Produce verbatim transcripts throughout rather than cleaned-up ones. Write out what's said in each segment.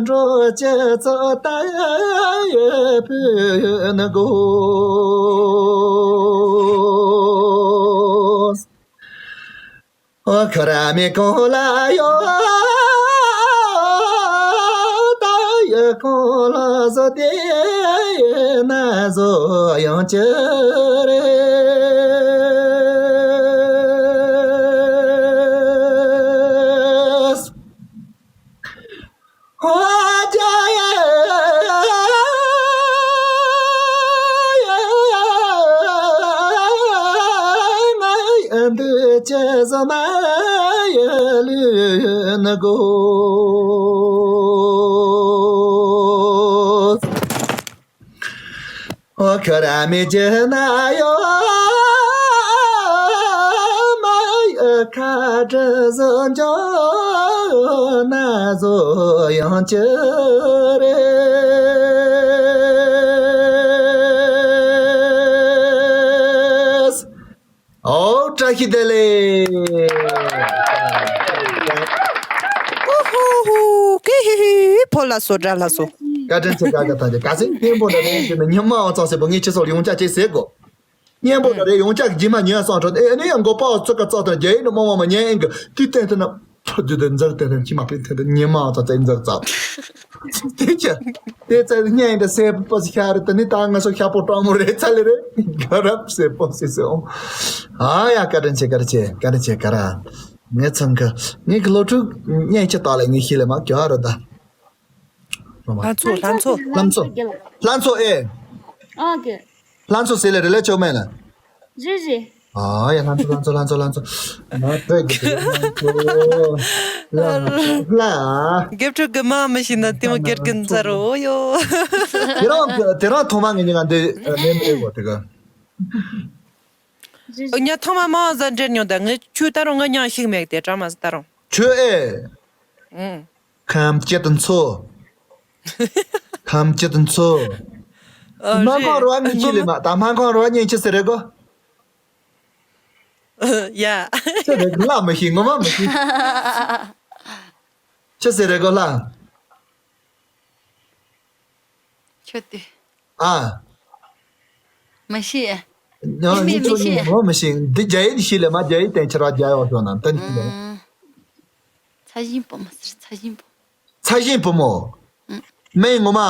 འགྲོ་ཅི་ཚོད་ད་ཡི་ཕུ་ནི་དགོས། ཨོ་ཁ་ར་མེ་གོང་ལ་ཡོད། ད་ཡི་གོང་ལ་བཟོ་དེ་ན་བཟོ་ཡང་ཅི་རེད། ཨོ་བཀྲ་ཤིས་བདེ་ལེགས། ཧུ་ཧུ་ཧུ། ཀི་ཧི་ཧི། ཕོ་ལ་སོ་དགྲ་ལ་སོ། བཀའ་དྲིན་ཆེ། བཀའ་དྲིན་ཆེ། ག་ཟིག་བསྟན་པོ་འདྲ་རེད་ཟེར་ན་ཉི་མ་འོ་ཙམ་ཟེར་པོ་ངས་ཁྱེད་ཚོ་ལ་ཡོངས་གྲགས་ཅིག་ཟེར་གོ། སྙན་པོ་འདྲ་རེད། ཡོངས་གྲགས་རྗེས་མ་ཉོན་སོང་དྲོ་ཨེ་ནི་ཡང་མགོ་པ་ཚོ་ག་ཙག་དང་རྒྱ་ཡིག་ནི་མང་མང་མ་ཉན་ཨེ་གི་དུས་གཏན་དུ་ན་ཐོ་རྒྱུ་དེ་འཛག་དེ་དང་ཁྱི་མ་ཕན་ཐེ་དེ་ཉི་མ་འོ་ཙམ་ཙེ་འཛག་ཙག་དེ་ཁྱི་དེ་ཙ་སྙན་ཡིན་ད་སེ་པོ་སི་ཁྱ་རེད། ད་ནི་ད་ང་ཚོ་ཁྱ་པོ་སྤྲང་མོ་རེད་ཚ་ལེ་རེད། ག་རབ་སེ་པོ་སི་སེ་འོང་། ཨ་ཡ་བཀའ་དྲིན་ཆེ། བཀའ་དྲིན་ཆེ། བཀའ་དྲིན་ཆེ། ག་ར་ངས་ཚང་གི་ངས་གི་ལོ་དྲུག་སྙན་ཆ་དག་ལ་ངས་ཤི་ལེ་མ་གྱ་ར་ད། ལྷ་མཚོ། ལྷ་མཚོ། ལྷ་མཚོ། ལྷ་མཚོ་ཨེ། ཨ་གི། ལྷ་མཚོ་ཟེར་ལེ་རེ་ལེ་ཆོག་མེད་ལ། རེད་རེད། ཨ་ཡ་ལྷ་མཚོ་ལྷ་མཚོ་ལྷ་མཚོ་ལྷ་མཚོ། ང་ཐོས་ཀྱི་ལྷ་མཚོ། ལྷ་ལྷ། རྒྱབ་ཕྲུག་གི་མ་མི་ཤེས་ན་དེ་མོ་སྒེར་གྱི་མཛའ་རོ་ཡོ། དེ་རང་དེ་རང་ཐོག་མ་ངས་ཉིན་ང་འདི་ལེན་མེད་གོ་དེ་ག། ཉ་ཐོག་མ་མ་ཟ་འདྲེར་མྱོང་ད་ངས་ཁྱོད་ད་རུང་ང་མྱང་ཤིག་མེད་དེ་དྲ་མ་ཟ་ད་རུང་། ཁྱོད་ཨེ། ཨང་། ཁམས་ཅི་དུ་འཚོ། ཁམས་ཅི་དུ་འཚོ། ཨ། སྨན་ཁང་རུ་བ་ངས་ཁྱེར་ལེ་མ་ད་སྨན་ཁང་རུ་བ་ངས་ཅི་ཟེར་རེད་གོ། ཡ། ཅི་རེད་གོ་ལ་མི་ཤེས་ངོ་མ་མི་ཤེས། ཅི་ཟེར་རེད་གོ་ལ། ཁྱོད་དེ། ཨ། མི་ཤེས། ཡང་མི་མི་ཚོ་མི་ཤེས། ངོ་མི་ཤེས། འདི་རྒྱ་ཡིག་ཤེས་ལེ་མ་རྒྱ་ཡིག་དེ་ཁྱེར་བ་རྒྱ་ཡོག་ཤོག་ན་ཏན་ཤེས་ལེ། ཚ་ཞིང་བུ་མོ་ཟེར། ཚ་ཞིང་བུ། ཚ་ཞིང་བུ་མོ། ཨུ། མིང་ངོ་མ།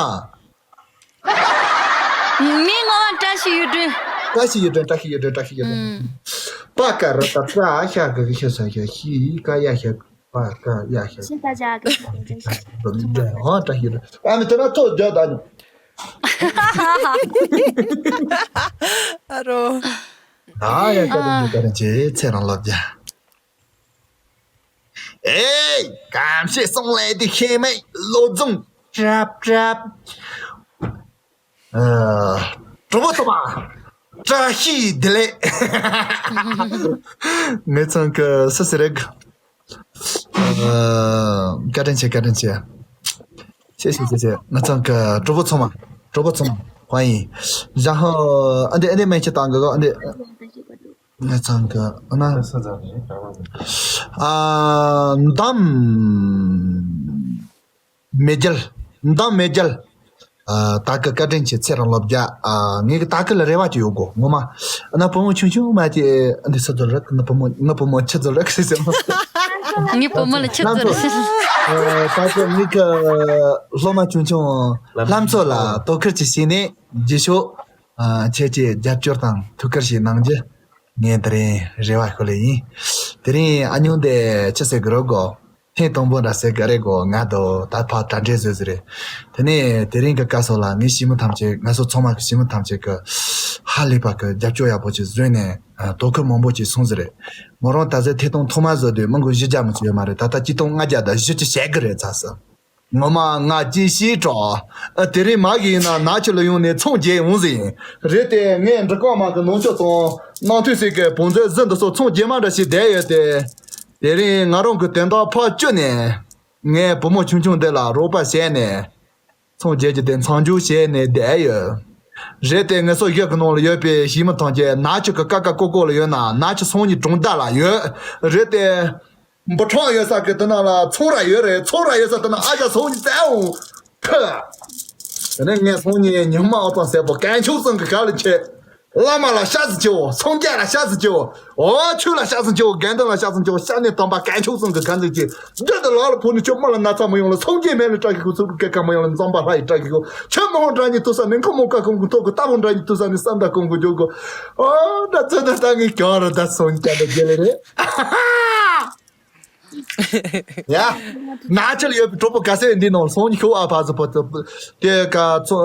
མིང་ངོ་མ་བཀྲ་ཤིས་གཡུ་སྒྲོན། བཀྲ་ཤིས་གཡུ་སྒྲོན། བཀྲ་ཤིས་གཡུ་སྒྲོན། བཀྲ་ཤིས་གཡུ་སྒྲོན། ཨུ། པ་ཀ་ར་ཏ་ཀྲ་ཤ་ག་གི་ཤ་ས་ཤ་ཤི་ཀ་ཡ་ཤ་པ་ཀ་ཡ་ཤ། ཤི་ད་ཇ་གི་ཤ་ད་ཇ་ཤ། ཨོ་བཀྲ་ཤིས་གཡུ་སྒྲོན། ཨ་མི་དེ་ན་ཐོ་ཇ་ད་ནི། ཨ་རོ། ཨ་ཡ་བཀའ་དྲིན་ཆེ། བཀའ་དྲིན་ཆེ། ཚེ་རིང་ལོ་བརྒྱ། ཨེ། གམ་ཤེས་སོང་ལེ་དེ་ཤེས་མེད་བློ་བཟང་གྲབ་གྲབ། ཨ། གྲོགས་པོ་ཚང་མ་བཀྲ་ཤིས་བདེ་ལེགས། ངེད་ཚང་གི་སུ་ཟེར་རེད། ཨ། བཀའ་དྲིན་ཆེ། བཀའ་དྲིན་ཆེ། ཆེ་ཆེ་ཆེ་ཆེ། ངེད་ཚང་གི་གྲོགས་པོ་ཚང་མ། གྲོགས་པོ་ཚང་མ།欢迎།然后 འདི་འདི་མེད་ཅི་དང་གི་འདི། ངེད་ཚང་གི་ཨ་ན། ཨ། འདམ་མེ་རྒྱལ། འདམ་མེ་རྒྱལ། ཨ། ད་གི་བཀའ་དྲིན་ཆེ། ཚེ་རིང་ལོ་བརྒྱ། ཨ། ངས་གི་ད་གི་ལ་རེ་བ་ཅིག་ཡོད་གོ་ངོ་མ། ཨ་ན་བུ་མོ་ཆུང་ཆུང་མ་ཅིག་འདི་ས་ཚོད་རག་ངི་བུ་མོ་ངི་བུ་མོ་ཆི་ཚོད་རག་ཟེར་ཟེར་མོ། ངི་བུ་མོ་ལ་ཆི་ཚོད་རག་ཟེར། ཨ། ད་གི་ངི་གི་སློབ་མ་ཆུང་ཆུང་ལྷ་མཚོ་ལ་དོ་ཁུར་ཅིག་བྱས་ནས་རྗེས་ཕྱོགས། ཨ། ཁྱེད་ཀྱིས་རྒྱབ་སྐྱོར་དང་ཐུགས་ཁུར་ཞིག་གནང་རྒྱུ། ངས་དེ་རིང་རེ་བ་ཞུ་ལེ་ཡིན། དེ་རིང་ཨ་ཉུང་དེ་ཅི་ཟེར་གི་རོ་གོ། ཐེངས་དང་པོ་འདྲ་ཟེར་གི་རེད་གོ། ང་དོ་ད་ཕ་དྲ་འདྲེ་བཟོས་ཟེར་རེད། དེ་ནས་དེ་རིང་གི་སྐབས་སོགས་ལ་ངའི་ཞི་མི་ཐམས་ཅད། ང་ཚོ་ཚང་མ་གི་ཞི་མི་ཐམས་ཅད་ཀྱི་ཧ་ལས་པ་གི་རྒྱབ་སྐྱོར་ཡག་པོ་ཅིག་བཟོས་ནས། ཨ། དོ་ཁུར་མང་པོ་ཅིག་སོང་ཟེར་རེད། མོ་རང་ད་ཟེར་ཐད་གཏོང་ཐོག་མ་བཟོ་དུས་མི་མགོ་བཞི་བརྒྱ་མི་ཚོ་ཡོད་མ་རེད། ད་ལྟ་ཆིག་སྟོང་ལྔ་བརྒྱ་དང་བཞི་བཅུ་ཞེ་དགུ་རེད་ཚ་ཟེར། ངོ་མ་ང་ཅི་ཤེས་གྲོགས། ཨ། དེ་རིང་མ་གི་ཡིན་ན་ན་ཆུ་ལ་ཡོང་ནས་ཚོང་རྒྱག་འོང་ཟིན། རེད་དེ་ངས་འབྲི་གོང་མ་གི་ནང་ཆུ་ཚང་ནང་ཐུག་སའི་གི་བོང་ཚོད་གཟི་འདི་ཚོ་ཚོང་རྒྱག་མ་འདྲ་ཞིག་བསྡད་ཡོད་དེ། དེ་རིང་ང་རང་གི་དོན་དག་ཕར་བཅུག་ནས། ངས་བུ་མོ་ཆུང་ཆུང་འདི་ལ་རོགས་པ་བྱས་ནས། ཚོང་རྒྱག་རྒྱུ་དེ་མཚམས་འཇོག་བྱས་ནས་བསྡད་ཡོད། རེད་དེ་ངེད་ཚོ་གཞི་གི་ནང་ལ་ཡོད་པའི་ཞི་མི་ཐམས་ཅད་ན་ཆུ་གི་ཀ་ཀ་ཀོ་ཀོ་ལ་ཡོད་ན་ན་ཆུ་སང་ཉིན་གྲོང་རྡལ་ལ་ཡོད། རེད་དེ། འབུ་ཕྲུག་ཡོད་ས་གི་དེ་ནང་ལ་ཚོང་ར་ཡོད་རེད། ཚོང་ར་ཡོད་ས་དེ་ནང་ཨ་ཅག་སོང་ནི་ཙེའོ་ཕ། དེ་ནས་ངས་སོང་ནི་ཉི་མ་ཨོ་ཙང་ཟེར་པོ་གན་ཆོག་ཙང་གི་ག་ལ་ཆེ། བླ་མ་ལ་ཤ་ཟི་ཆེའོ། སངས་རྒྱས་ལ་ཤ་ཟི་ཆེའོ། ཨོ་ཆོས་ལ་ཤ་ཟི་ཆེའོ། དགེ་འདུན་ལ་ཤ་ཟི་ཆེའོ། ཤ་ནས་དམ་པ་གན་ཆོག་ཙང་གི་གན་ཟི་ཆེ། འདི་དུ་ལག་ལ་ཕོག་ནི་ཆོས་མ་ལ་ན་ཚ་མ་ཡོང་ལ། སངས་རྒྱས་མེད་ལ་བཀྲ་ཤིས་ཁུ་ཚུར་སྐད་ཁ་མ་ཡོང་ལ། འཛམ་བུ་གླིང་བཀྲ་ཤིས་ཁུ་ཆོས་མ་ཧོ་འདྲ་ནི་ཏུ་ས་ནི་ཁོ་མོ་ཀ་ཁོང་གི་ཐོག་གི་ལྟ་བུ་འདྲ་ནི་ཏུ་ས་ནི་བསམ་ད་ཁོང་གི་འཇོག་གི། ཨོ་ད་ཚོད་ད་ད་ངས་གྱོ་ར་ད་སོང་ཀྱ་ད་རྒྱལ་ལེ་རེད། ཡ། ནག་ཆུ་ལ་ཡོད་པའི་གྲོགས་པོ་ག་ཚད་འདི་ནང་སོང་ནི་ཤོག་ཨ་ཕ་ཟི་ཕོ་ཏི་དེ་ག་ཚོ་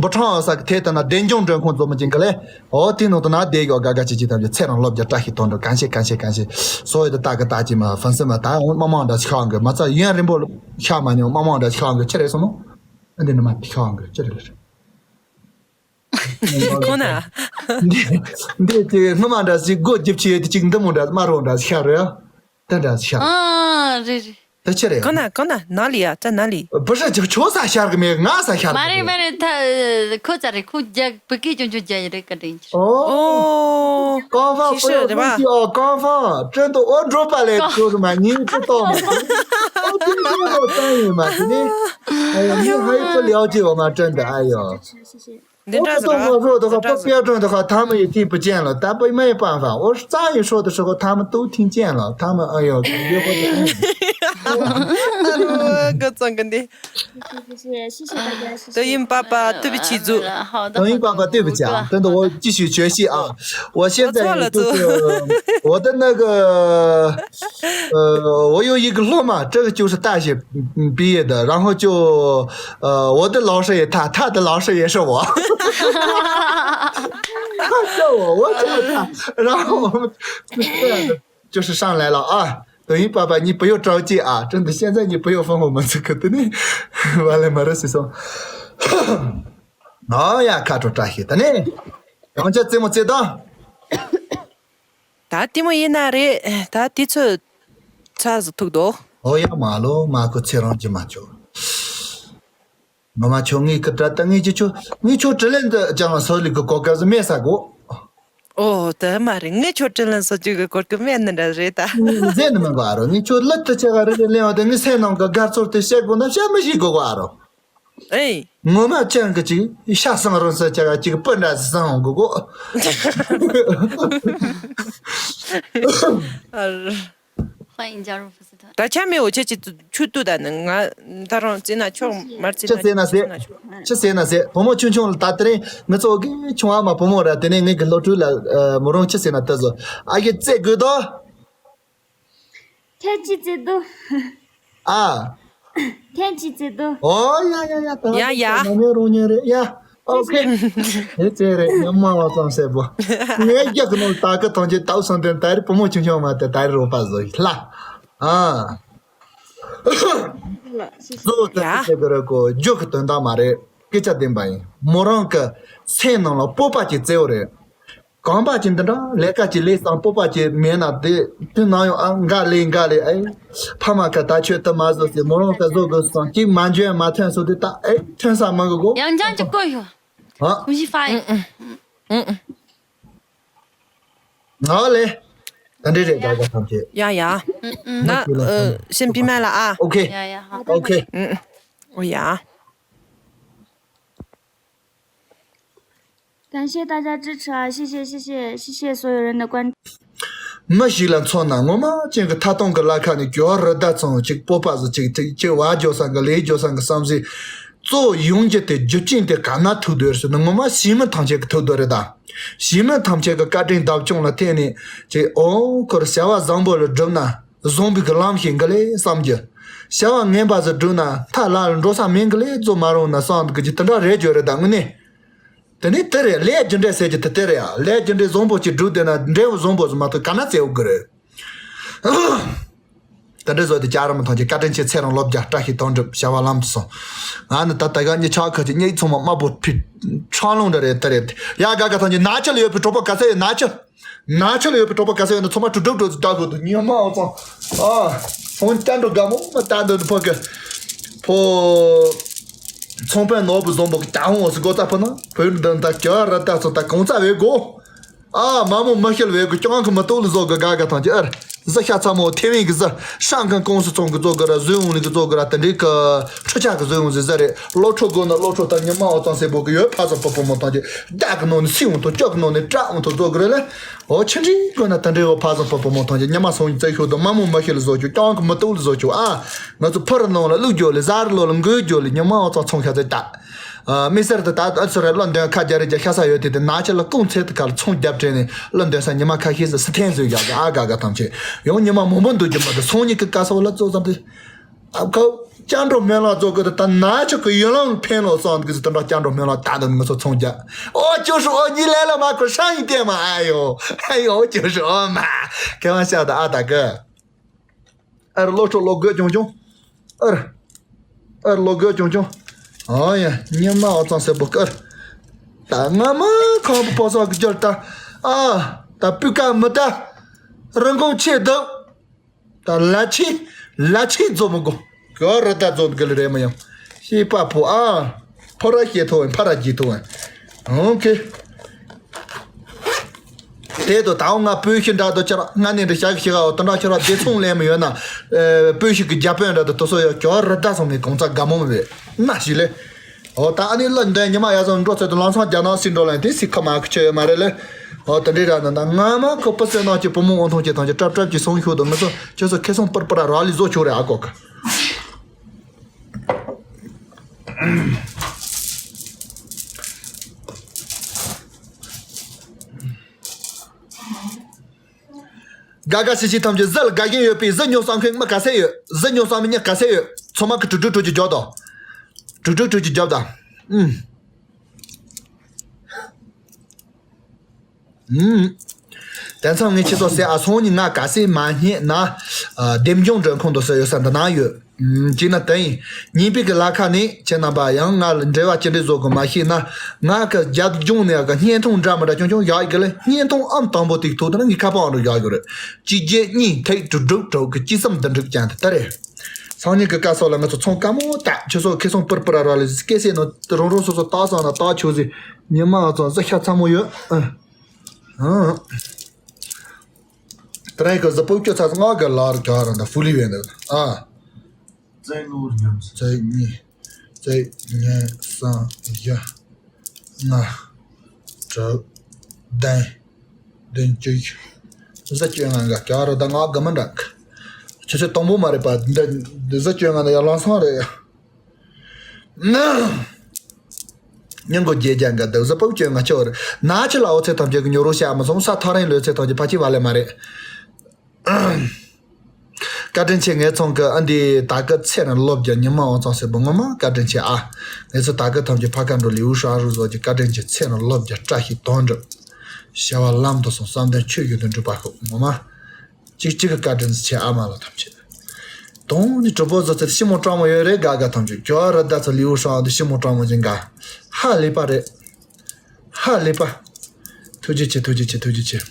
འབུ་ཕྲུག་ས་གི་ཐད་ལྟ་ན་བདེ་འབྱུང་མགྲོན་ཁང་འཛོམས་མི་ཅན་ག་ལེ། ཨོ་དེ་ནང་དུ་ན་བསྡད་ཡོད། དགའ་དགའ་ཅིག་ཅིག་ཐམས་ཅད་ཚེ་རིང་ལོ་བརྒྱ་བཀྲ་ཤིས་དོན་གྲུབ་གང་ཤེས་གང་ཤེས་གང་ཤེས་སོ་ཡོད་དུ་ལྟ་གི་ལྟ་ཅིག་མ་ཧྥན་སི་མ་ད་འོང་མ་མང་འདྲ་ཞིག་ཁ་འོང་གི་མ་ཚ་ཡུན་རིང་པོ་ཤ་མ་ཉོ་མ་མང་འདྲ་ཞིག་ཁ་འོང་གི་ཆི་རེད་སོང་ནོ། ཨ་འདི་ནི་མ་ཤ་འོང་གི་ཆི་རེད་ལ། ཁོ་ན། འདི་འདི་དེ་སྔོན་མ་འདྲ་ཞིག་སྒོ་རྒྱབ་ཆེ་ཡོད་དེ་ཅིག་འདི་མོ་འདྲ་དམར་རོ་འདྲ་ཞིག་ཤར་རེ། ད་འདྲ་ཞིག་ཤར། ཨ་རེད་རེད། ད་ཆི་རེད། ཁོ་ན་ཁོ་ན་ན་ལི་ཡ་ད་ན་ལི། བུ་ཧྲ་ཅིག་ཁྱོད་ས་ཤར་གི་མེད་ང་ས་ཤར་མ་གི་རེད་མ་མེད། རེད་ད་ཁོ་ཙ་རེད་ཁོ་རྒྱ་བུ་སྐད་ཅུང་ཅུང་རྒྱ་ཡི་རེད་བཀའ་དྲིན་ཆེ། ཨོ། ཨོ། ཀང་ཧྥང་ཤི་ཤི་རེད་པ། ཨོ་ཀང་ཧྥང་ཀྲན་ཏུ་ཨོ་འགྲོ་པ་ལས་ཀྲུ་མ་ཉིན་ཅི་ཏོ་མ་ཨོ་ཅི་ཅི་ལོ་ཙང་ཡིན་མ་དེ་ནི་ཨ་ཡོ་མི་ཧ་ཡི་ཀོ་ལིའོ་ཅི་འོ་མ་ཀྲན་ཏུ་ཨ་ཡོ། འདི་འདྲ་ཟེར་ཨོ་ཏོ་ང་ཧྲོ་ཏོ་ཁ་པོ་པེ་ཀྲོན་ཏོ་ཁ་ཐ་མ་ཡི་ཐིང་པུ་ཅན་ལོ་ད་པ་མ་ཡི་པང་ཧྥང་ཨོ་ཙང་ཡི་ཧྲོ་ཏོ་ཧྲོ་ཁ་ཐ་མ་ཏུ་ཐིང་ཅན་ལོ་ཐ་མ་ཨ་ཡོ་ག་ཡོ་ཧོ་ཏོ། ཨ་རོ་ག་ཙང་ག་འདི། 谢谢谢谢大家，谢谢。抖音爸爸，对不起，猪。好的，抖音爸爸，对不起啊，真的，我继续学习啊。我现在就是我错了，我的那个，呃，我有一个罗马，这个就是大学嗯毕业的，然后就呃，我的老师也他，他的老师也是我，他叫我，我叫他，然后我们这样的就是上来了啊。抖音爸爸，你不用着急啊，真的，现在你不用分我们这个的呢，完了，没人说。 ཨོ་ཡ་ཁ་དྲོ་བཀྲ་ཤིས་ད་ནི། ཡང་ཅི་རྩེད་མོ་རྩེ་དང་། ད་ལྟད་མོ་ཡིན་ན་རེད་ད་དེ་ཚོ་ཚ་ཟུ་ཐུག་དོ། ཨོ་ཡ་མ་ལོ་མ་ཁོ་ཚེ་རང་གི་མ་ཆོག་ངོ་མ་ཆོ་ངའི་ཁི་དྲ་ད་ངའི་ཅི་ཆོ་ངའི་ཆོ་དྲི་ལན་དུ་ཅང་སོ་ལི་གི་གོ་སྐབས་སུ་མེད་ས་གོ། ཨོ་ད་མ་རེད་ངའི་ཆོ་དྲི་ལན་སོ་ཅིག་གི་གོ་སྐབས་མེད་ནི་འདྲ་རེད་ད། ཟེར་ནི་མི་གོ་ཨ་རོ་ངའི་ཆོ་ལི་དུ་ཆ་ག་རེ་རེ་ལེན་བ་དེ་ངའི་སེམས་ནང་གི་དགའ་ཚོར་དེ་བཤད་དགོས་ན་བཤད་མི་ཤེས་གོ་གོ་ཨ་རོ། ཨེ། ངོ་མ་ཅང་གི་ཅིག་ཤ་སང་རུང་ས་ཅག་ག་ཅིག་སྤུ་འདྲ་སང་གོ་གོ།欢迎加入粉丝团。 ད་ཆ་མེད་འོ་ཆ་ཅིག་ཆུ་ཏུ་ད་ནི་ང་ད་རུང་རྩེ་ན་ཆོག་མར་རྩེ་ཆི་ཟེར་ན་ཟེར། ཆི་ཟེར་ན་ཟེར་བུ་མོ་ཆུང་ཆུང་ལ་ད་དེ་རིང་ངི་ཚོ་གི་ཆུང་ཨ་མ་བུ་མོ་ར་དེ་ནས་ངི་གི་སློབ་ཕྲུག་ལ་མོ་རང་ཆི་ཟེར་ན་ད་ཟོ་ཨ་གི་རྩེ་དགོས་དོ། ཐེན་ཅི་ཙེ་དུ། ཨ། ཐེན་ཅི་ཙེ་དུ། ཨོ་ཡ་ཡ་ཡ་ད། ཡ་ཡ། ན་ཉེ་རོ་ཉེ་རེ་ཡ། ཨོ་ཁེ། ཨེ་ཙེ་རེ་ཉམ་མ་བ་ཙམ་སེ་བོ། ངས་རྒྱག་ནོ་ད་གི་ཐོང་ཅི་ཏའུ་སོང་དེ་ད་རི་བུ་མོ་ཆུང་ཆུང་མ་དེ་ད་རི་རོ་པ་ཟོ་ཡི་ལ། ཨ། ཟོ་ད་ཡ། ཙེ་གི་རེ་གོ་རྒྱུ་གི་དོན་དག་མ་རེད། སྐད་ཆ་བདེན་པ་ཡིན། མོ་རང་གི་སེམས་ནང་ལ་སྤོབས་པ་ཅིག་བཙལ་བ་རེད། གོམ་པ་ཅིག་འདི་འདྲ་ལས་ཀ་ཅིག་ལས་སང་སྤོབས་པ་ཅིག་མེད་ན་དེ་དུས་ནམ་ཡང་ཨ་འགའ་ལས་འགའ་ལས་ཨེ། ཕ་མ་ཀ་ད་ཆོས་དུ་མ་བཟོ་ཟེར་མོ་རང་ཀ་བཟོ་དགོས་སོང་ཅིག་མ་འཇོན་མ་ཐོན་སོང་དེ་ད་ཨེ་ཐོན་ས་མང་གི་གོ། 杨江就过去了，ཨ། 重新发音。ཨ་ལེ། ད་འདྲེ་རེད་དགའ་དགའ་ཐམས་ཅད། ཡ་ཡ། ན་ཨ་སེམས་པི་མ་ལ་ཨ། ཨོ་ཁེ། ཡ་ཡ་ཧ། ཨོ་ཁེ། ཨོ་ཡ། 感谢大家支持啊！谢谢谢谢谢谢所有人的关注。 མི་ཞིག་ལ་མཚོན་ན་ངོ་མ་ཅན་གྱི་ཐ་སྟོང་གི་ལ་ཁ་ནས་གྱོ་རི་ད་ཚང་ཅིག་སྤོབས་པ་ཟིག་ཅིག་ཅིག་ཅིག་བ་ཇོ་སང་གི་ལས་ཇོ་སང་གི་བསམ་སྲིད་གཙོ་བོ་ཡོང་རྒྱུ་དེ་རྒྱུ་རྐྱེན་དེ་ག་ན་ཐུག་དོ་རེད་ཟེར་ན་ངོ་མ་ཞི་མི་ཐམས་ཅད་ཀྱི་ཐུག་དོ་རེད་ད། ཞི་མི་ཐམས་ཅད་ཀྱི་བཀའ་དྲིན་བདག་སྐྱོང་ལ་བརྟེན་ནས་ཅིག་ཨོ་ཁོར་བྱ་བ་བཟང་པོ་ལ་བསྒྲུབ་ན་བཟང་པོའི་གི་ལམ་ཞིག་འགི་ལེ་བསམ་རྒྱུ། བྱ་བ་ངན་པ་ཟིག་བསྒྲུབ་ན་མཐའ་ལ་ལ་འགྲོ་ས་མིན་གི་ལེ་རྫོགས་མ་རུང་ན་བསམ་གི་ཅིག་དེ་འདྲ་རེད་རྒྱུ་རེད་ད་དངོས་གནས། དེ་ནས་དེ་རེད། ལས་རྒྱུ་འབྲས་ཟེར་གྱི་དེ་དེ་རེད་ཡ། ལས་རྒྱུ་འབྲས་བཟང་པོ་ཅིག་བསྒྲུབས་བསྡད་ན་འབྲས་བུ་བཟང་པོ་ཟིག་མ་ཐོབ་ག་ན་བཙལ་དགོས་རེད། དེ་འདྲ་བཟོས་ཏེ་བྱ་ར་མི་ཐང་གི་བཀའ་དྲིན་ཆེ་ཚེ་རིང་ལོ་བརྒྱ་བཀྲ་ཤིས་དོན་འགྲུབ་བྱ་བ་ལམ་དུ་སོང་། ང་ནི་ད་ལྟ་ག་གཉིད་ཆག་ཁ་ཅིག་གཉིད་ཚང་མ་དམར་པོ་ཕི་ཁྲང་ལུང་འདྲ་རེད་དེ་རེད། ཡ་ག་ག་ཐང་གི་ན་ཆུ་ལ་ཡོད་པའི་གྲོགས་པོ་ག་ཚད་ཡོད་ན་ཆུ། ན་ཆུ་ལ་ཡོད་པའི་གྲོགས་པོ་ག་ཚད་ཡོད་ན་ཚང་མ་གྲུབ་གྲུབ་གྲུབ་ལྟ་དགོས་འདུག་ཉི་མ་འོ་ཚང་། ཨ། ཧོན་ཅན་འགྲོ་དགའ་མོ་མ་ལྟ་འདོད་ཕོ་གི་ཕོ། ཚོང་དཔོན་ནོར་བུ་བཟང་པོ་གི་ཀྱང་འོ་སི་སྒོ་རྩ་ཕོ་ན་བོད་འདི་འདྲ་ཀྱ་ར་ལྟ་ཚོ་ད་གང་ཚ་བས་གོ། ཨ་མ་མོ་མ་ཤེལ་བས་གོ་ཀྱང་གི་མ་གཏོགས་ལ་བཟོ་གི་ག་ག་ཐང་གི་ཨར། གཟི་ཤ་ཚ་མོ་ཐེ་ཝན་གི་གཟི། ཧྲང་ཀང་ཀུང་སི་ཚོང་གི་བཟོ་གི་ར་བཟོས་འོང་ནི་གི་བཟོ་གི་ར་དེ་འདྲའི་གི་ཁྲི་ཆ་གི་བཟོས་འོང་ཟེར་ཟེར་རེད། ལོ་ཁྲོ་དགོས་ན་ལོ་ཁྲོ་ད་ཉི་མ་འོ་ཙང་སེ་བོ་གི་ཡོད་ཕ་ཚོ་པོ་པོ་མོ་ཐང་གི་བདག་གི་ནང་ནས་སི་འོང་ཐོ་ཅོག་གི་ནང་ནས་བྲག་འོང་ཐོ་བཟོ་གི་རེད་ལ། འོ་ཆི་འདྲའི་དགོས་ན་དེ་འདྲའི་འོ་ཕ་ཚོ་པོ་པོ་མོ་ཐང་གི་ཉི་མ་སོང་ཡིན་ཙེ་ཤོད་དོ་མ་མོ་མ་ཤི་ལ་བཟོ་ཆོག་ཀྱང་གི་མི་ཏོག་ལ་བཟོ་ཆོག་ཨ། ང་ཚོ་ཕུ་རི་ནང་ལ་བླུག་རྒྱོ་ལ་ཟ་རི་ལོ་ལ་འགོས་རྒྱོ་ལ་ཉི་མ་འོ་ཙང་ཚོང་ཤ་ཚེ་ད། ཨ། དམིགས་བསལ་དུ་ད་ཨ་ཚོ་ར་བློ་འདོན་ཁ་རྒྱ་རི་རྒྱ་ཤ་ས་ཡོད་དེ་དེ་ན་ཆེ་ལ་ཀུང་ཚེ་དུ་ཁ་ལ་ཚོང་རྒྱབ་དྲན་ནས་བློ་འདོན་ས་ཉི་མ་ཁ་ཤས་སུ་སི་ཐན་བཟོས་རྒྱག་གི་ཨ་དགའ་དགའ་ཐམས་ཅད་ཡང་ཉི་མ་མང་པོ་འདུག་རྒྱུ་མ་དུ་སོང་ཉིད་ཀྱི་བཀའ་སོགས་ལ་ཙོག་ཙམ་དུ། ཨ་ཁོ་སྐྱབས་འགྲོ་སྨོན་ལམ་རྫོགས་གི་དུ་ད་ན་ཆོག་གི་ཡུལ་ལམ་ཕན་ལོ་སོང་གི་དུ་འགྲོ་སྐྱབས་འགྲོ་སྨོན་ལམ་ད་དུ་ངུ་ཚོ་ཚོང་རྒྱག་ཨོ་ཅོ་ཧྲུ་ཨོ་ཉི་ལས་ལ་མ་ཁོ་ཧྲང་ཡིན་ཏེ་མ་ཨ་ཡོ་ཨ་ཡོ་ཨོ་ཅོ་ཧྲུ་ཨོ་མ་ཁེ་ཝང་ཤ་ད་ཨ་ད་གི། ཨར་ལོ་ཁྲོ་ལོ་དགོད་ཅུང་ཅུང་། ཨར། ཨར་ལོ་དགོད་ཅུང་ཅུང་། ཨ་ཡ་ཉི་མ་འོ་ཙང་སེ་བོ་ཀར། ད་ང་མ་ཁང་པ་པོ་སོག་གི་རྒྱུར་ད། ཨ། ད་སྤུས་ཀ་མི་ད། རིན་གོང་ཆེ་འདུག་ད་ལ་ཆེ། ལ་ཆེ་རྫོ་མི་དགོ་ཀ་ར་ད་རྫོ་གི་ལ་རེ་མ་ཡང་། ཤེས་པ་པོ་ཨ། ཕོ་ར་ཤེས་ཐོ་ཕ་ར་རྒྱས་ཐོ། ཨོ་ཁེ། དེ་དུ་ད་འོ་ང་སྤོས་ཤིག་འདྲ་དུ་ཆར་ང་ནི་འདྲ་ཞག་ཞིག་འོ་དུ་འདྲ་ཆར་བདེ་སྲུང་ལེན་མི་ཡོད་ན། ཨེ། སྤོས་ཤིག་གི་རྒྱ་དཔོན་འདྲ་དུ་དུ་སོ་ཡོད་ཀྱོ་རི་ད་སོང་ངས་གོང་ཚ་དགའ་མོ་བས་ན་ཞིག་ལེ། འོ་ད་ཨ་ནི་ལ་འདོན་ཉི་མ་ཡ་ཟོ་འགྲོ་ཚེ་དུ་ལང་ཚང་རྒྱ་ནག་སྲིད་འགྲོ་ལན་དེ་སི་ཁ་མ་ཁུ་ཆོ་ཡོད་མ་རེད་ལེ། འོ་དེ་འདྲའི་ར་ན་ད་ང་མ་ཁོ་པི་སེ་ནང་གི་བུ་མོ་འོང་ཐོང་ཆེ་ཐང་ཆེ་ཀྲབ་ཀྲབ་ཀྱི་སོང་ཤོག་དུ་ང་ཚོ་ཁྱོད་ཚོ་ཁེ་སོང་པར་པར་ར་ལི་བཟོ་ཆོག་རེད་ཨ་ཀོ་ཁ། དགའ་དགའ་ཤི་ཤི་ཐམས་ཅད་གཟི་ལ་དགའ་བཞིན་ཡོད་པས་གཟི་ཉོ་བསམ་མཁན་མི་ག་ཚད་ཡོད། གཟི་ཉོ་བསམ་མི་མྱི་ག་ཚད་ཡོད། ཚང་མ་གི་དྲུག་དྲུག་དྲུག་ཅིག་རྒྱོབ་དང་། དྲུག་དྲུག་དྲུག་ཅིག་རྒྱོབ་དང་། ཨུམ། ཨུམ། དེང་སང་ངས་ཁྱེད་ཚོ་ཟེར་ཨ་སོང་ཉིན་ང་ག་ཚད་མ་རྙེད་ན། ཨ། བདེ་འབྱུང་མགྲོན་ཁང་དུ་ཟེར་ཡོད་ས་འདི་ན་ཡོད། ཅིག་ན་དེ་ཡིན། གཉིས་པའི་གི་ལ་ཁ་ནི་ཁྱེད་རྣམ་པ་ཡང་ང་ལ་འབྲེལ་བ་ཅི་འདྲ་བཟོ་དགོས་མ་ཤེས་ན། ང་གི་རྒྱབ་ལྗོངས་ནས་གི་བརྙན་ཐུང་འདྲ་མི་འདྲ་ཆུང་ཆུང་བཞག་གི་ལ་བརྙན་ཐུང་ཨང་དང་པོ་དེ་ཐོག་ཏུ་ན་ངས་ཁ་པར་ཨང་རུ་བཞག་གི་རེད། གཅིག་བརྒྱད་གཉིས་ཐིག་དྲུག་དྲུག་དྲུག་གི་གཅིག་གསུམ་བདུན་དྲུག་ཅན་དེ་ལྟར་རེད། སང་ཉིན་གི་སྐལ་སོགས་ལ་ང་ཚོ་ཚོང་དཀའ་མོ་ད་ཁྱོད་ཚོ་ཁེ་སང་པུར་པུར་ར་ར་ལ་སྐད་སེ་ནོ་རང་རང་སོ་སོ་ཏག་སང་ན་ཏག་ཆོག་ཟེར། ཉི་མ་ང་ཚོ་གཟི་ཤ་ཚ་མོ་ཡོད། ཨ། ཨ། དེ་རིང་གི་གཟི་པོ་ཁྱོད་ཚ་ང་གི་ལར་ག་ར་འདི་ཧྥུ་ལི་ཝེ་འདི། ཨ། རྩེ་ནོར་ཉམས་སུ། རྩེ་གཉིས། རྩེ་གཉིས་གསུམ་བཞི། ལྔ། དྲུག་བདུན། བདུན་གཅིག་གཟི་བཅོ་ལྔ་འགའ་ག་ར་ད་ང་དགའ་མི་འདྲ། ཆུ་ཚོད་དང་པོ་མ་རེད་པ། འདི་འདི་གཟི་བཅོ་ལྔ་ན་ཡང་ལང་སང་རེད་ཡ། ཉིན་གུང་བརྒྱད་བརྒྱ་འགའ་འདི་གཟི་བཅོ་ལྔ་ཆོ་རེད། ན་ཆི་ལ་འོ་ཚེ་ཐམས་ཅད་ཀྱི་ཉོ་རོགས་བྱ་མ་སོང་ས་ཐག་རིང་ལོས་ཚེ་ཐམས་ཅད་ཕ་ཆི་བ་ལས་མ་རེད། བཀའ་དྲིན་ཆེ། ངའི་ཚང་གི་ཨ་འདི་ད་གི་ཚེ་རིང་ལོ་བརྒྱ་ཉི་མ་འོང་ཙང་སེ་བུ་ངོ་མ་བཀའ་དྲིན་ཆེ་ཨ། ངེད་ཚོ་ད་གི་ཐམས་ཅད་ཕ་ཁ་འགྲོ་ལེའུ་ཧྲ་རུ་བཟོ་གི་བཀའ་དྲིན་ཆེ། ཚེ་རིང་ལོ་བརྒྱ་བཀྲ་ཤིས་དོན་འགྲུབ། བྱ་བ་ལམ་དུ་སོང་བསམ་དོན་ཆོས་བཞིན་དུ་འགྲུབ་པ་ཤོག་ངོ་མ། གཅིག་གཅིག་གི་བཀའ་དྲིན་ཆེ་ཨ་མ་ལ་ཐམས་ཅད། དོན་ནི་གྲུབ་པོ་བཟོ་ཚེ་ཤི་མོ་སྤྲང་མོ་ཡོད་རེད་དགའ་དགའ་ཐམས་ཅད་གྱོ་ར་ད་ཚོ་ལེའུ་ཧྲ་འདི་ཤི་མོ་སྤྲང་མོ་ཅན་དགའ། ཧ་ལས་པ་རེད། ཧ་ལས་པ། ཐུགས་རྗེ་ཆེ་ཐུགས་རྗེ་ཆེ་ཐུགས་རྗེ་ཆེ།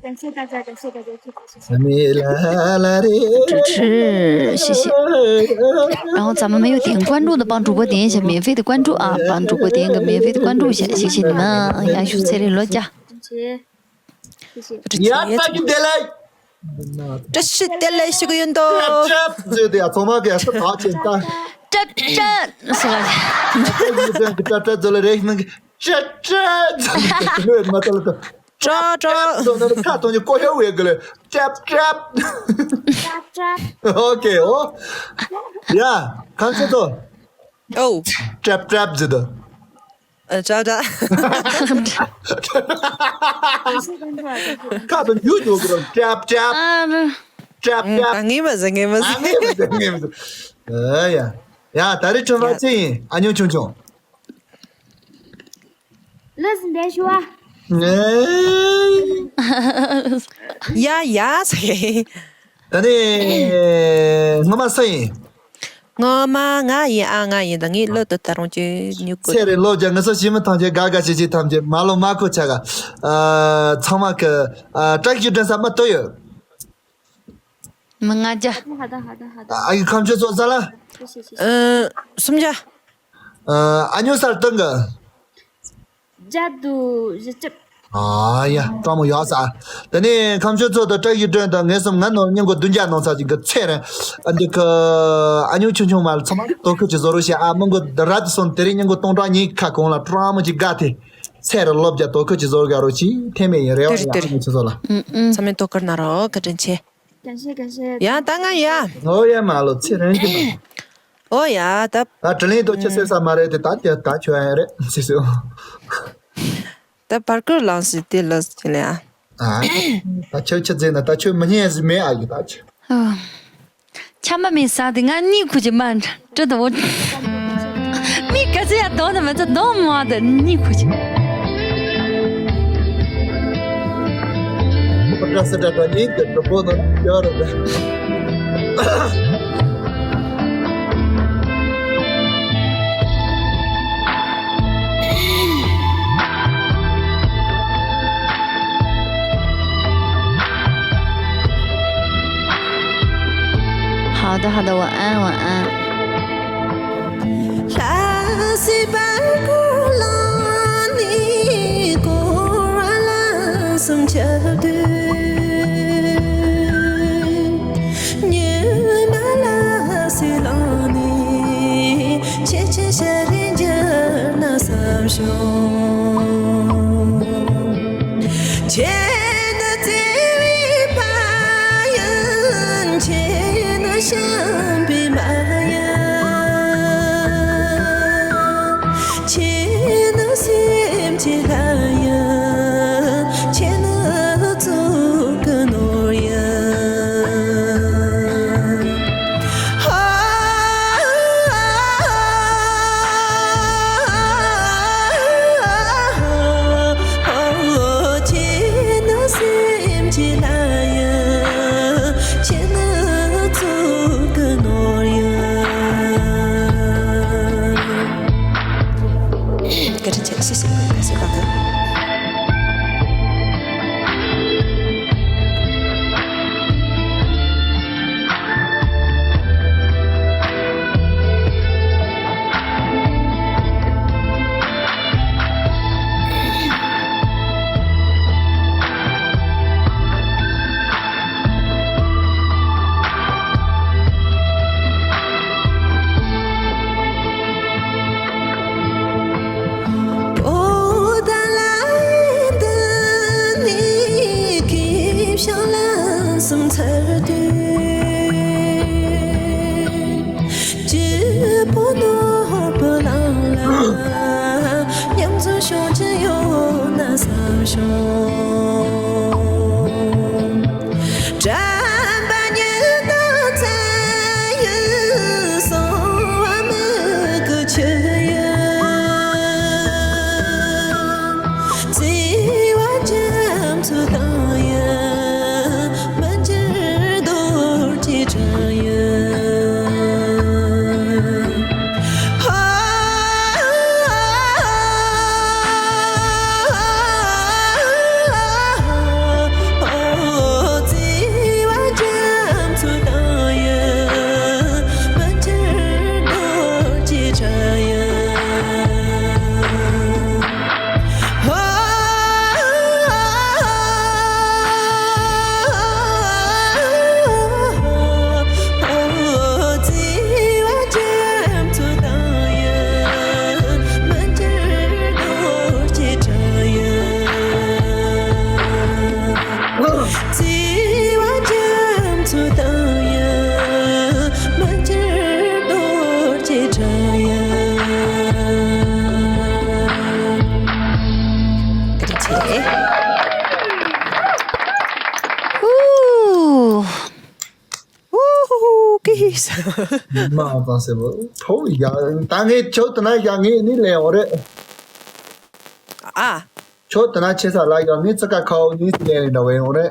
感谢大家，感谢大家，谢谢谢谢。 谢谢。然后咱们没有点关注的，帮主播点一下免费的关注啊，帮主播点一个免费的关注一下，谢谢你们啊，杨秀才的罗家。谢谢。谢谢。 ཡ་ད་ཀྱི་དེ་ལ། བཀྲ་ཤིས་བདེ་ལེགས་ཞུ་གི་ཡོད་དོ། ཀྲབ་ཀྲབ་ཟེར་དེ་ཡ་ཚང་མ་གི་ཡ་ས་ཐག་ཆེན་ད། ཀྲབ་ཀྲབ་ཟེར་བ། ཀྲབ་ཀྲབ་ཟེར་ལ་རེག་ནང་གི་ཀྲབ་ཀྲབ་ཟེར་དེ་ལོས་མ་ཏ་ལ་ཏ། ཀྲོ་ཀྲོ། ཟེར་ན་ཁ་ཐོན་ནི་ཀོ་ཧེ་ཝེ་གི་ལེ་ཀྲབ་ཀྲབ། ཨོ་ཀེ་ཨོ། ཡ་ཁང་ཚེ་ཏོ། ཨོ། ཀྲབ་ཀྲབ་ཟེར་དོ། ཨ་ཅག་ཅག་ཁ་དང་རྒྱུ་འཇོག་གི་རང་ཀྲབ་ཀྲབ། ཨ་ཀྲབ་ཀྲབ། ངེས་མ་ཟེར་ངེས་མ་ཟེར། ངེས་མ་ཟེར་ངེས་མ་ཟེར། ཨ་ཡ། ཡ་ད་རེས་ཁྲོན་པ་ཅི་ཡིན་ཨ་ཉོ་ཆུང་ཆུང་། ལུས་འདས་ཞུ་བ། ཡ་ཡ་ཟེར། ད་ནི་ངོ་མ་སུ་ཡིན། ངོ་མ་ང་ཡིན། ཨ། ང་ཡིན། ད་ངའི་བློ་དུ་ད་རུང་ཅི་ཉུག་གོ། ཚེ་རིང་ལོ་བརྒྱ། ངེད་ཚོ་ཞི་མི་ཐམས་ཅད། དགའ་དགའ་སྐྱིད་སྐྱིད་ཐམས་ཅད། མ་ལོ་མ་ཁུ་ཆ་ག་ཨ། ཚང་མ་གི་ཨ། བཀྲ་ཤིས་སྒྲོན་ས་མ་ཏོ་ཡོད། མི་ལྔ་བརྒྱ། ཨ་ཡི་ཁམས་ཆོས་ཚོགས་ས་ལ། ཨ། སུམ་བརྒྱ། ཨ། ཨ་ཉོ་སར་ཏང་གི། བརྒྱ་དང་བཞི་བཅུ། ཨ་ཡ། སྤྲང་མོ་ཡག་ས། དེ་ནས་ཁམས་ཆོས་ཚོགས་དང་བཀྲ་ཤིས་སྒྲོན་དང་ངེད་གསུམ་ང་ནོར་སྙིང་གོ་བདུན་བརྒྱ་ནང་ཚ་ཅིག་གི་ཚེ་རིང་། ཨ། འདི་ཁ་ཨ་ཉོ་ཆུང་ཆུང་མ་ལ་ཚང་མ་དོ་ཁུར་གྱི་བཟོ་རོགས་བྱེད། ཨ། མི་མགོ་ར་དུ་སོང་། དེ་རིང་སྙིང་གོ་སྟོང་ཕྲག་གཉིས་ཁ་གོང་ལ་སྤྲང་མོ་ཅིག་དགའ་སྟེ། ཚེ་རིང་ལོ་བརྒྱ་དོ་ཁུར་གྱི་བཟོ་དགའ་རོགས་གྱིས། ཐེ་མེད་ཡིན་རེ་བ། ཡ་ཨ་ཉོ་ཆུ་ཚོགས་ལ། ཚང་མས་དོ་ཁུར་གནང་རོགས། བཀའ་དྲིན་ཆེ། ཡ་ད་ང་ཡ། ཨོ་ཡ། མ་ལོ་ཚེ་རིང་གི་མ། ཨོ་ཡ། ད། ད་དྲིན་ལན་དུ་ཁྱི་སེ་ས་མ་རེད་དེ། ད་དེ་ད་ཁྱོད་ཡ་རེད་སེ་སོ། ད་བར་སྐོར་ལངས་སི་དེ་ལ་སི་ལ་ཡ། ཨ། ད་ཁྱོད་ཁྱི་ཟེར་ན་ད་ཁྱོད་མི་ཉན་ཟི་མེད། ཨ་ཡི་ད་ཁྱོད། ཨ། ཆམ་པ་མི་ཟ་དེ་ང་གཉིད་ཁུག་ཅིག་མ་འདྲ་དོ། མི་ག་ཚོད་ཡ་དོ་ན་མ་ཚོད་དོ་མ་དེ་གཉིད་ཁུག་ཅིག།好的，好的，晚安，晚安。 ལྷ་སྲས་བར་སྐོར་ལངས་ནས་སྐོར་བ་ལ་གསུམ་ཆར་དུས། ཉི་མ་ལ་སྲས་ལངས་ནས་ཆེ་ཆེ་ཤ་རེ་འཇར་ན་བསམ་བྱུང་། ཁྱེད་ནི་བརྩེ་བའི་ཕ་ཡིན། ཁྱེད་ནི་བྱམས་པའི་མ་ཡིན། ཁྱེད་ནི་སེམས་ཀྱི་ལྷ་ཡིན། ཁྱེད་ནི་གཙུག་གི་ནོར་ཡིན། པོ་ཏ་ལའི་མདུན་ནས་ཁེབས་ཤིང་ལམ་སེམས་འཚེར་དུས། སྐྱིད་པོ་ནོར་བུ་ལང་ལ་མཉམ་འཛོམས་བྱུང་ཆི་ཡོད་ན་བསམ་བྱུང་། དྲན་པ་ཉིད་དུ་བཙལ་ཡི། གསང་བ་མིག་གི་ཆུ་ཡིས། བརྩེ་བ་རྒྱ་མཚོ་དྭངས་ཡི། མི་འགྱུར་རྡོ་རྗེ་འཆང་ཡི། ཨུ་ཧུ་ཧུ་ཀི་ཧི་ས། མ་པ་སེ་བོ། ཕོ་ཡ། ད་ངས་ཁྱོད་དུ་ན་ཡ་ངས་ནི་ལེ་འོ་རེད། ཨ། ཁྱོད་དེ་ན་ཆེ་ས་ལ་ཡང་ནི་ཙི་ཀ་ཁའོ་ནི་ཙི་ལེན་འདྲ་བའི་འོ་རེད།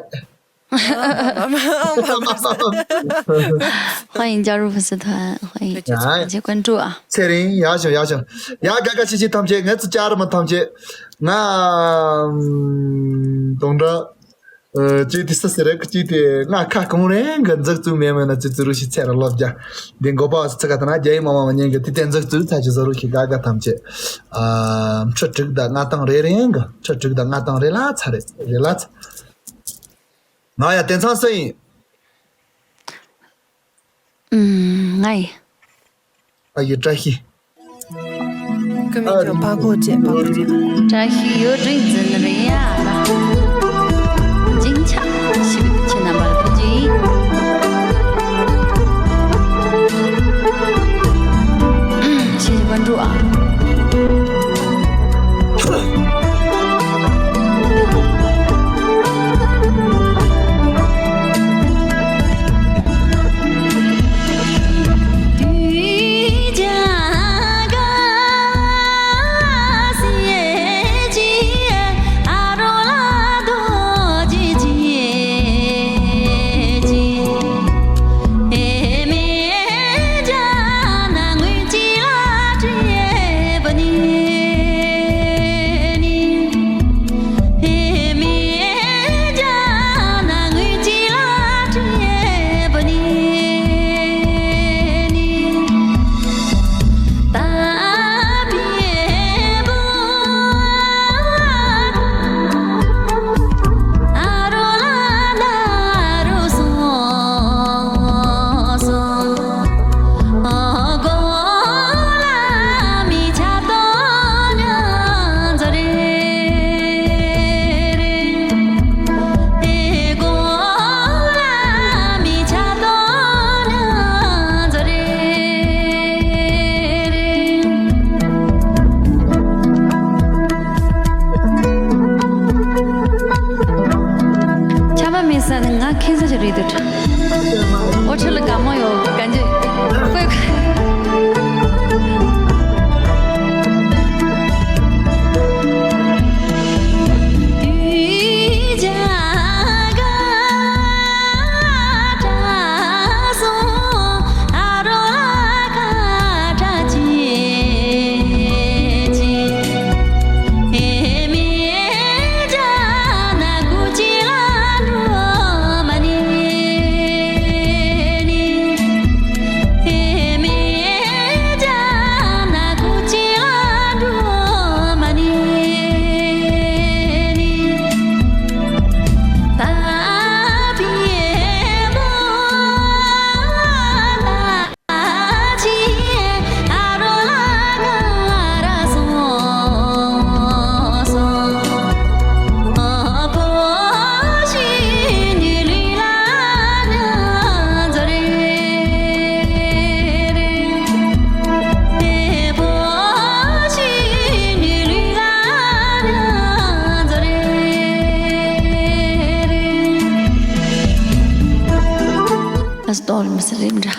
欢迎加入粉丝团，欢迎，感谢关注啊！ ཚེ་རིང་ཡག་ཤོ་ཡག་ཤོ། ཡ་ག་ག་ཤི་ཤི་ཐམས་ཅད། ངའི་ཚུ་ཅར་མ་ཐམས་ཅད། ང་ཨམ་དོང་འདྲ། ཨ་ཅི་དེ་ས་སི་རེད་ཅི་དེ་ང་ཁ་གང་རེང་གི་འཛུགས་བཙུགས་མེད་མེད་ན་ཅི་ཙི་རུ་ཤི་ཚེ་ར་ལོབ་རྒྱ། འདི་མགོ་པ་ཚི་ཚི་ག་ད་ན་རྒྱ་ཡི་མ་མ་མ་ཉན་གི་དེ་དེ་འཛུགས་བཙུགས་ཚ་ཅི་ཟོ་རུ་ཤི་ག་ག་ཐམས་ཅད། ཨ་ཁྲི་དྲུག་དང་ལྔ་སྟོང་རེ་རེང་གི་ཁྲི་དྲུག་དང་ལྔ་སྟོང་རེ་ལ་ཚ་རེ་རེ་ལ་ཚ། ང་ཡ་དེང་སང་སུ་ཡིན། ཨུམ། ང་ཡིན། ཨ་ཡི་བཀྲ་ཤིས། སྐུ་མི་ཀྱང་ཕ་གོ་བཅས་པ། བཀྲ་ཤིས་ཡོད་དྲིན་འཛིན་རེ་ཡ། སྦྱིན་ཆ་ཞིབ་ཆེ་རྣམ་པར་ཐུགས་རྗེ་ཆེ། ཞེས་པ་འགྲོ་ཨ། ཆ་མ་མེད་ས་ནི་ང་ཁེ་ས་ཅི་རེད་འདུག་འོ་ཁྲི་ལ་དགའ་མོ་ཡོད་གན་ཇི། Let's go, Mister Rimja.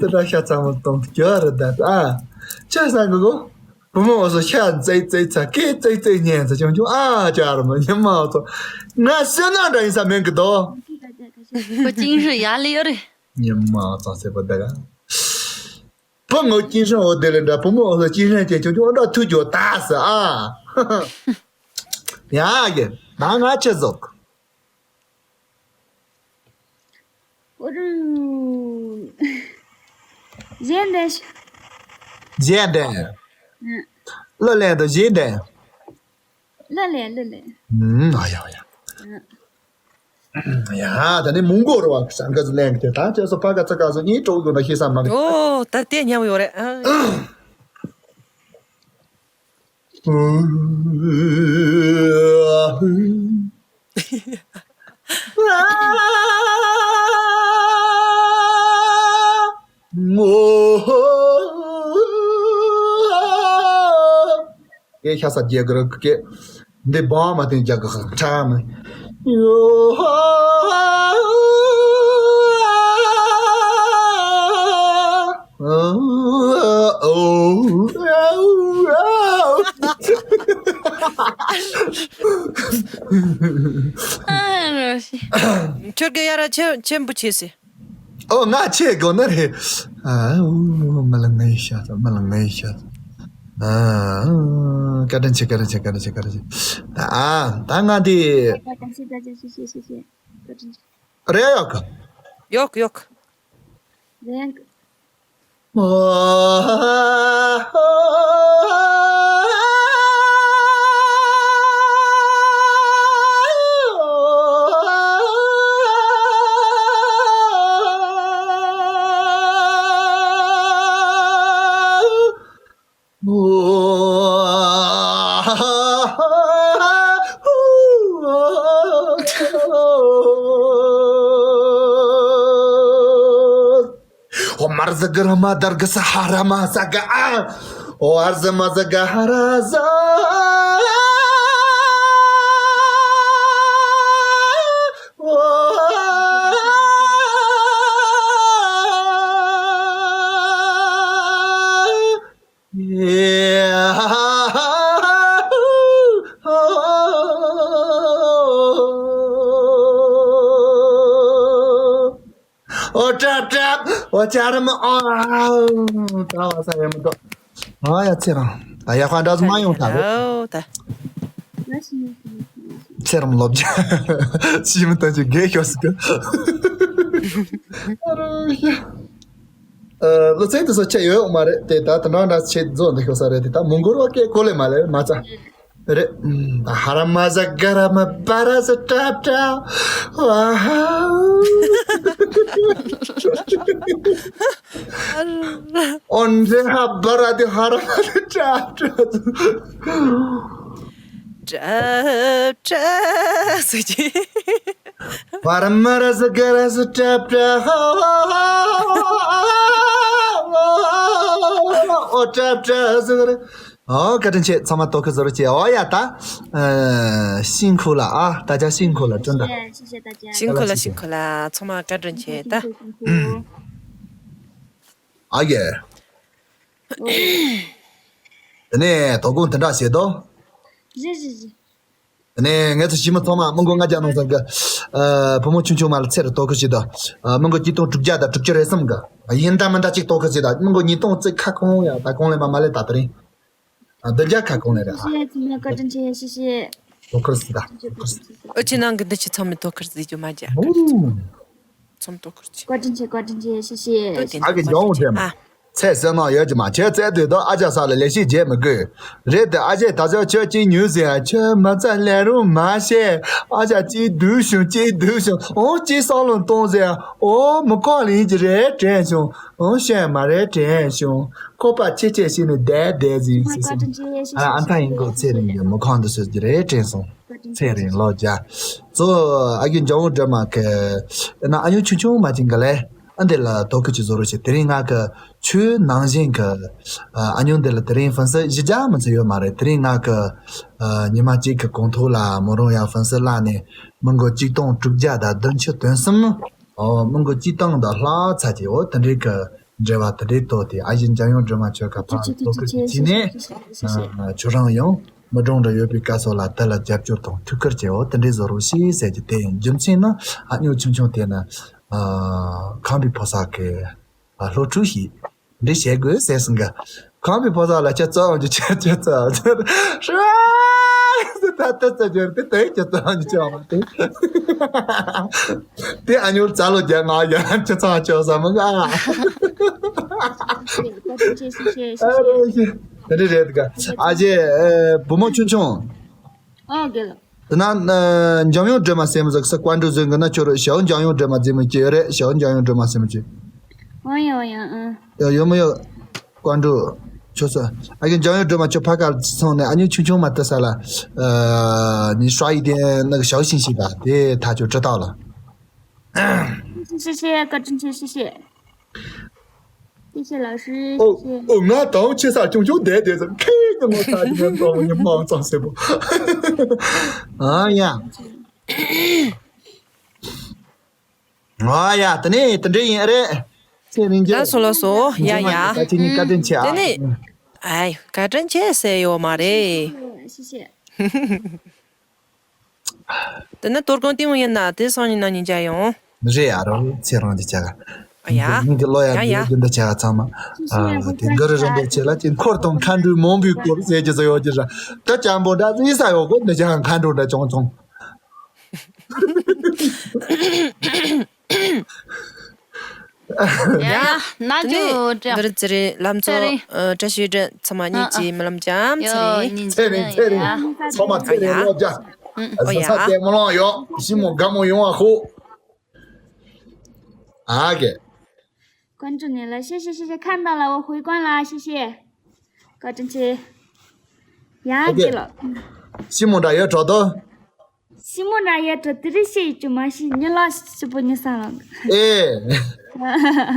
དེ་འདྲ་ཤ་ཚ་མོ་གཏོང་རྒྱུ་རེད་ད། ཨ། ཆ་ས་གི་གོ། བུ་མོ་འོ་སོ་ཤ་ཙེ་ཙེ་ཚ་ཀེ་ཙེ་ཙེ་ཉན་ཚ་ཆུང་ཆུང་ཨ་ཅར་མོ་ཉི་མ་ཚོ། ང་སེ་ན་འདྲ་ཡིན་ས་མེད་གི་དོ། ཁོ་ཅིང་ཧྲི་ཡ་ལི་ཡོད་རེད། ཉི་མ་ཚོ་སེ་པ་ད་ག་བུ་ངོ་ཅིན་ཧྲང་འོ་དེ་ལས་འདྲ། བུ་མོ་འོ་ཅིན་ཧྲང་ཅན་ཆུང་ཆུང་འདྲ་ཐུག་རྒྱུ་ད་ས་ཨ། ཡ་གི་ན་ང་ཆེ་ཟོག་གཞན་དེ། གཞན་དེ། ལོ་ལེན་དུ་གཞན་དེ། ལོ་ལེན་ལོ་ལེན། ཨ་ཡ་ཡ། ཡ། ད་ནི་མུན་གོ་རུ་བ་སང་ག་ཟུ་ལེན་གི་ད་ཅེ་སོ་ཕ་ག་ཚ་ག་ཟུ་ནི་ཀྲོ་གུ་ན་ཤེས་ས་མ་གི། ཨོ་ད་དེ་ཉམས་ཡོད་རེད་ཨ། ངོ་། ཡེ་ཤ་ས་རྒྱལ་གུ་རུ་ཀེ། འདི་བང་མ་དེ་རྒྱག་གི་ཁྲ་མི། ཁྱོད་ཀྱི་ཡ་ར་ཆེ་ཆེན་པོ་བྱས་སི། ཨོ་ང་ཆེ་དགོས་ནི་རེད། ཨ་ཨོ་མ་ལ་ངའི་ཤ་ཚ་མ་ལ་ངའི་ཤ་ཚ། ཨ་བཀའ་དྲིན་ཆེ་བཀའ་དྲིན་ཆེ་བཀའ་དྲིན་ཆེ་བཀའ་དྲིན་ཆེ། ཨ་ད་ང་འདི། 感谢大家，谢谢谢谢，感谢。 རེད་ཡོད་གི། ཡོད་ཡོད། རེད། ཧོ་མར་ཟི་གི་ར་མ་དར་གི་ས་ཧ་ར་མ་ས་ག་ཨ། ཨོ་ཨར་ཟི་མ་ཟི་ག་ཧ་ར་ཟ། ཨོ་ཀྲབ་ཀྲབ། ཨོ་ཅར་མ། ཨོ་ད་བ་ས་ཡ་མི་འདུག་ཨ་ཡ་ཚེ་རང་ད་ཡ་ཧྥ་འདྲ་མ་ཡོང་ད། ཨོ་ད། ཚེ་རང་ལོབ་ཇ། ཤི་མི་ད་ཅི་གེ་ཤོ་སི་ག་ཨ་རོ་ཡ། ལོ་ཚད་དུ་སོ་ཆེ་ཡོད་མ་རེད་དེ་ད་དུ་ནང་ན་ཆེ་རྫོགས་འདི་ཤོ་ས་རེད་དེ་ད་མུན་གོར་བ་ཀེ་གོ་ལེ་མ་ལེ་མ་ཚ། རེད། ཧ་ར་མ་ཟ་ག་ར་མ་བ་ར་ཟ་ཏྲ་ཏྲ། ཨ་ཧ། ཨོན་རེ་ཧ་བ་ར་དེ་ཧ་ར་མ་ཟ་ཏྲ་ཏྲ། ཏྲ་ཏྲ་ཟེར་གྱི། བ་ར་མ་ར་ཟ་ག་ར་ཟ་ཏྲ་ཏྲ། ཨོ་ཏྲ་ཏྲ་ཟ་ག་ར། ཨོ་བཀའ་དྲིན་ཆེ། ཚང་མ་དོ་ཁུར་ཟོར་བྱེད། ཨོ་ཡ་ད། ཨ་辛苦了啊，大家辛苦了，真的。谢谢，谢谢大家。辛苦了，辛苦了，ཚང་མ་བཀའ་དྲིན་ཆེ་ད།辛苦，辛苦。ཨ་ཡེ། ཨོ། དེ་ནས་དོ་དགོང་དེ་འདྲ་བྱེད་དོ། རེད་རེད་རེད། དེ་ནས་ངས་ཚོ་ཞི་མི་ཚང་མ་མི་མགོ་ལྔ་བརྒྱ་ནང་ཚང་གི། ཨ་བུ་མོ་ཆུང་ཆུང་མ་ལ་ཚེ་རུ་དོ་ཁུར་བྱེད་དོ། ཨ་མི་མགོ་གཅིག་སྟོང་དྲུག་བརྒྱ་དང་དྲུག་ཅུ་རེ་གསུམ་གི། ཡིན་ད་མིན་ད་གཅིག་དོ་ཁུར་བྱེད་དོ། མི་མགོ་ཉིས་སྟོང་བརྩེགས་ཁ་གང་ཡ་ད་གང་ལས་མ་མ་ལས་ད་དེ་རིང་། ཨ་བདུན་བརྒྱ་ཁ་གང་ལས་རེད་ཨ། 谢谢，怎么个真切，谢谢。 དོ་ཁུར་ཟེར་ད། དོ་ཁུར་ཟེར། ཨོ་ཅི་ནང་གི་འདི་ཆི་ཚང་མས་དོ་ཁུར་ཟེར་རྒྱུ་མ་རྒྱ། ཨོ། ཚང་དོ་ཁུར་ཆེ། བཀའ་དྲིན་ཆེ། བཀའ་དྲིན་ཆེ། ཤེས་ཤེས། ཨ་གི་འཇོང་དེ་མ། ཚེ་ཟེར་ན་ཡོད་ཀྱི་མ་ཁྱོད་བཙལ་དུས་དོ་ཨ་ཅག་ས་ལ་ལས་ཤིག་བརྗེད་མི་དགོས། རེད་དེ་ཨ་ཅེ་ད་ཆ་ཁྱོད་ཅི་ཉོས་ཟེར་ཡ་ཁྱོད་མ་ཚ་ལས་རུང་མ་ཤེས། ཨ་ཅག་ཅི་སྡུག་བྱུང་ཅི་སྡུག་བྱུང་ཨོ་ཅི་བསམ་བློ་གཏོང་ཟེར་ཡ་ཨོ་མི་ཁོག་ལ་ཡིན་གྱི་རེད་དྲན་བྱུང་ཨོ་ཤེས་མ་རེད་དྲན་བྱུང་ཁོག་པ་ཆེ་ཆེ་ཞིག་ནས་བསྡད་བསྡད་ཟིན་ཟིན་ཟིན་ཨ་ཨ་མཐའ་ཡིན་གོ་ཚེ་རིང་གི་མི་ཁོང་འདི་སོད་ཀྱི་རེད་དྲན་སོང་། ཚེ་རིང་ལོ་བརྒྱ། གཙོ་ཨ་གི་འཇམ་བོ་སྒྲོལ་མ་གི་ཨ་ན་ཨ་ཉུ་ཆུང་ཆུང་མ་ཅིག་གི་ལས་ཨ་འདི་ལ་དོ་ཁུ་ཅི་བཟོ་རོ་ཞེས་དེ་རིང་ང་གི་ཆུ་ནང་བཞིན་གི་ཨ་ཉུ་འདི་ལ་དེ་རིང་ཧྥན་སི་བཞི་བརྒྱ་མི་ཚེ་ཡོད་མ་རེད། དེ་རིང་ང་གི་ཨ་ཉི་མ་གཅིག་གི་གོང་ཐོག་ལ་མོ་རང་ཡང་ཧྥན་སི་བླ་ནས་མི་མགོ་གཅིག་སྟོང་དྲུག་བརྒྱ་དང་བདུན་ཅུ་དོན་གསུམ། ཨོ་མི་མགོ་གཅིག་སྟོང་དང་ལྷག་ཚ་གི་ཨོ་དེ་འདྲའི་གི་འབྲེལ་བ་དེ་འདྲའི་ཐོག་དེ་ཨ་ཡིན་འཇམ་དབྱངས་སྒྲོལ་མ་ཆོས་ཁ་ཕར་ཐོག་ཁུར་གྱི་ཕྱི་ནས་ཁྱོད་རང་ཡང་མི་གྲོང་འདྲ་ཡོད་པའི་སྐལ་སོགས་ལ་དེ་ལ་རྒྱབ་སྐྱོར་དང་ཐུགས་ཁུར་བྱེད་འོ་དེ་འདྲའི་བཟོ་རོགས་ཞེས་ཟེར་གྱི་དེ་ཡིན། རྒྱུ་མཚན་ནི་ཨ་སྨྱོ་ཆུང་ཆུང་དེ་ནི་ཁམས་པའི་ཕོ་གསར་གྱི་སློབ་ཕྲུག་ཞིག་འདི་བྱེད་དགོས་ཟེར་སོང་གི། ཁམས་པའི་ཕོ་གསར་ལ་ཁྱེད་ཚོ་འོང་རྒྱུ་ཁྱེད་ཁྱེད་ཚོ་འོང་རྒྱུ་ཧྲ་ད་ལྟ་ཚ་རྒྱུར་དེ་དེ་ཁྱེད་ཚོ་འོང་རྒྱུ་ཆེ་བ་མ་དེ། དེ་ཨ་ཉོར་རྩ་ལོ་རྒྱག་ང་ཡང་ཁྱེད་ཚང་ཆོག་ས་མི་ང་། བཀའ་དྲིན་ཆེ། ཤེས་ཤེས། ཨ་ཤེས་ཤེས། རེད་རེད་ག་ཨ་ཅེ་བུ་མོ་ཆུང་ཆུང་། ཨ་རྒན་ལགས། དེ་ན་འཇམ་དབྱངས་སྒྲོལ་མ་ཟེར་མི་ཟིག་ས་བཀའ་འགྲོ་ཟེར་གི་ན་ཁྱོད་ར་ཞའོ་འཇམ་དབྱངས་སྒྲོལ་མ་ཟེར་མི་ཅི་ཡོད་རེད། ཞའོ་འཇམ་དབྱངས་སྒྲོལ་མ་ཟེར་མི་ཅི། ཨོ་ཡ་ཨོ་ཡ་ཨ། ཡོད་ཡོད་མི་ཡོད། བཀའ་འགྲོ། ཁྱོད་ས། ཨ་གི་འཇམ་དབྱངས་སྒྲོལ་མ་ཁྱོད་ཕ་གར་སོང་ནས་ཨ་ཉུ་ཆུང་ཆུང་མ་ཏི་ས་ལ། ཨ་ནི་ཧྲ་ཡི་དེ་ནི་ཞའོ་ཤིང་ཤིང་པ་དེ་ཐ་ཁྱོད་ཀྲི་ཏའོ་ལ། ཤེས་ཤེས་བཀའ་དྲིན་ཆེ་ཤེས་ཤེས། 谢谢老师， ཨོ། 谢谢。 ཨོ། ང་དང་ཁྱེད་ས་ཆུང་ཆུང་བསྡད་བསྡད་ཙམ་ཁྱེད་ཀྱི་ངོ་ཚ་ཅིག་ནས་ཙོང་ཉི་མ་ཙམ་སེ་པོ། ཨ་ཡ། ཨ་ཡ། དེ་ནས་དེ་འདྲ་ཡིན་རེད། ཚེ་རིང་རྒྱལ། ལགས་སོ་ལགས་སོ། ཡ་ཡ། ད་ཁྱེད་གཉིས་བཀའ་དྲིན་ཆེ་ཨ། དེ་ནས། ཨའི། བཀའ་དྲིན་ཆེ་ཟེར་ཡོད་མ་རེད། 谢谢。 དེ་ནི་དོ་དགོང་ལྟད་མོ་ཡིན་ན་དེ་སང་ཉིན་ན་ཉིན་བྱ་ཡོང་། རེད་ཡ། རང་ཚེ་རང་གི་བྱ་ག་ཨ་ཡ། ངེད་ཀྱི་ལོ་ཡ། ཡ་ཡ། རྒྱུ་འདི་བྱ་ག་ཚང་མ། ཨ། དེ་ག་རེ་རེ་འདྲ་བྱེད་ལ་ཅིག་འཁོར་དང་མཁའ་འགྲོའི་མང་པོའི་སྐོར་ཟེར་གྱི་ཟེར་ཡོད་ཀྱི་ར། ད་ཅང་པོ་འདྲ་ཡིན་ས་ཡོད་གོ་འདི་ཅང་མཁའ་འགྲོ་འདྲ་ཅུང་ཅུང་། ཡ་ཡ། ན་ཇོ་ཀྲ། འདིར་ཙི་རི་ལམ་ཚོ། ཨ། བཀྲ་ཤིས་བདེ་ལེགས། ཚང་མ་ཉིན་གཅིག་སྨོན་ལམ་བྱམས། ཚེ་རིང་། ཉིན་གཅིག་ཚེ་རིང་། ཚེ་རིང་། ཚང་མ་ཚེ་རིང་ལོ་བརྒྱ། ཨ་ཡ། ས་ས་ལྟད་མོ་ལོང་ཡོད། ཞི་མོ་དགའ་མོ་ཡོང་བ་ཤོག་ཨ་ཀེ། 关注你了，谢谢谢谢，看到了，我回关了，谢谢。高正奇，呀，对了， ཞི་མོ་འདྲ་ཡོད་གྲོགས་དོ། 西木那也这这里写一句嘛，是你老是不你上了， ཨེ།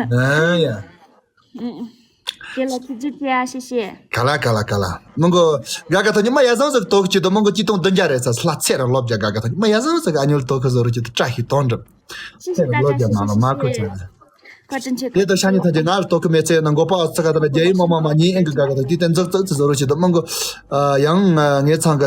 ཨ་ཡ། 给了这句啊，谢谢。 ག་ལ་ག་ལ་ག་ལ། མི་གོ། ག་ག་ཐོ་ཉི་མ་ཡ་བཟང་ཟིག་ཏོག་ཅི་དོ། མི་གོ་ཅི་ཏོང་བདུན་བརྒྱ་རེད་ས། ལྷ་ཚེ་ར་ལོ་བརྒྱ། ག་ག་ཐོ་ཉི་མ་ཡ་བཟང་ཟིག་ཨ་ཉུལ་ཏོག་གི་བཟོ་རུ་ཅི་ཏོ་བཀྲ་ཤིས་ཏོང་འགྲིམ། 谢谢大家，谢谢谢谢。 ལོ་བརྒྱ་མ་ལོ་མ་ཁུ་ཚ། དེ་ལྟར་ཤ་ཉི་ཐ་ཇི་ང་ལ་ཏོག་གི་མེད་ཚེ་ན་མགོ་པ་ཨ་ཚ་ག་ད་ལ་རྒྱ་ཡི་མ་མ་མ་ཉིན་ཨེང་གི་ག་ག་ད་དེ་ཏན་ཛག་ཛག་ཚེ་བཟོ་རུ་ཅི་དོ། མི་གོ། ཡང་ངེད་ཚང་གི